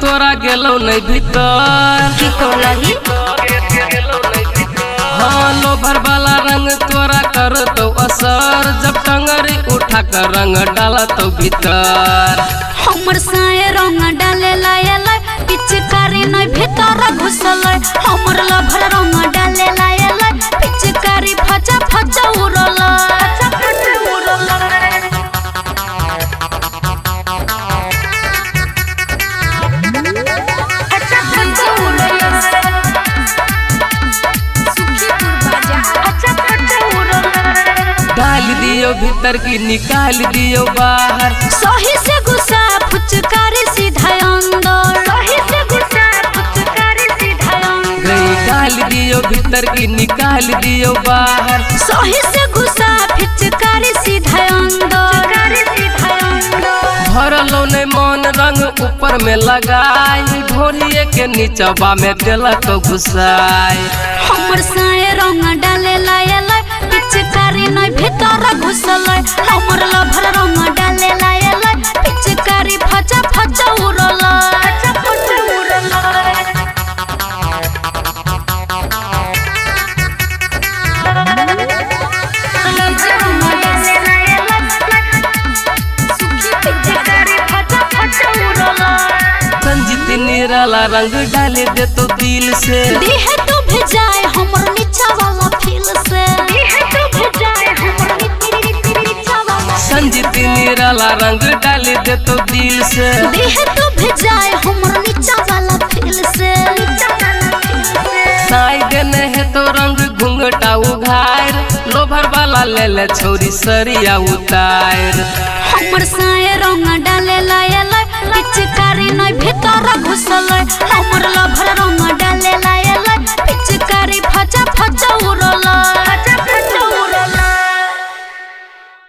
तोरा गेलो नहीं भीतर। की कहलही? हाँ लोभर वाला रंग तोरा कर तो असर, जब टंगरी उठा कर रंग डाला तो भीतर। हमर साए रंग डाले लायल पिचकारी नहीं भीतर घुसल। हमर लभर रंग डाले लायल पिचकारी फचा फचा उड़ल। डाल दियो भीतर की निकाल दियो बाहर। सही से गुस्सा फुचकारी सीधा अंदर। सही से गुस्सा फुचकारी सीधा अंदर। गई डाल दियो भीतर की निकाल दियो बाहर। सही से गुस्सा फुचकारी सीधा अंदर। भरलो ने मन रंग ऊपर में लगाई, ढोरिए के नीचवा में देलक घुसाई। हमर साए रंग डाले लायल पिचकारी नहीं भीतर घुसल। हमर लभर रंग डाले लायल पिचकारी फचा फचा उड़ल। संजीत निराला रंग डाले दे तो दिल से। देह तो भेजाए हमर नीचा वाला फील से। देह तो भेजाए हमर नीचा वाला। संजीत निराला रंग डाले दे तो दिल से। देह तो भेजाए हमर नीचा वाला फील से। साई देने है तो रंग घुंघटा उघार, लोभर वाला ले ले छोरी सरिया उतार। हमर साए रंग डाले लायल पिचकारी नहीं भीतर घुसल।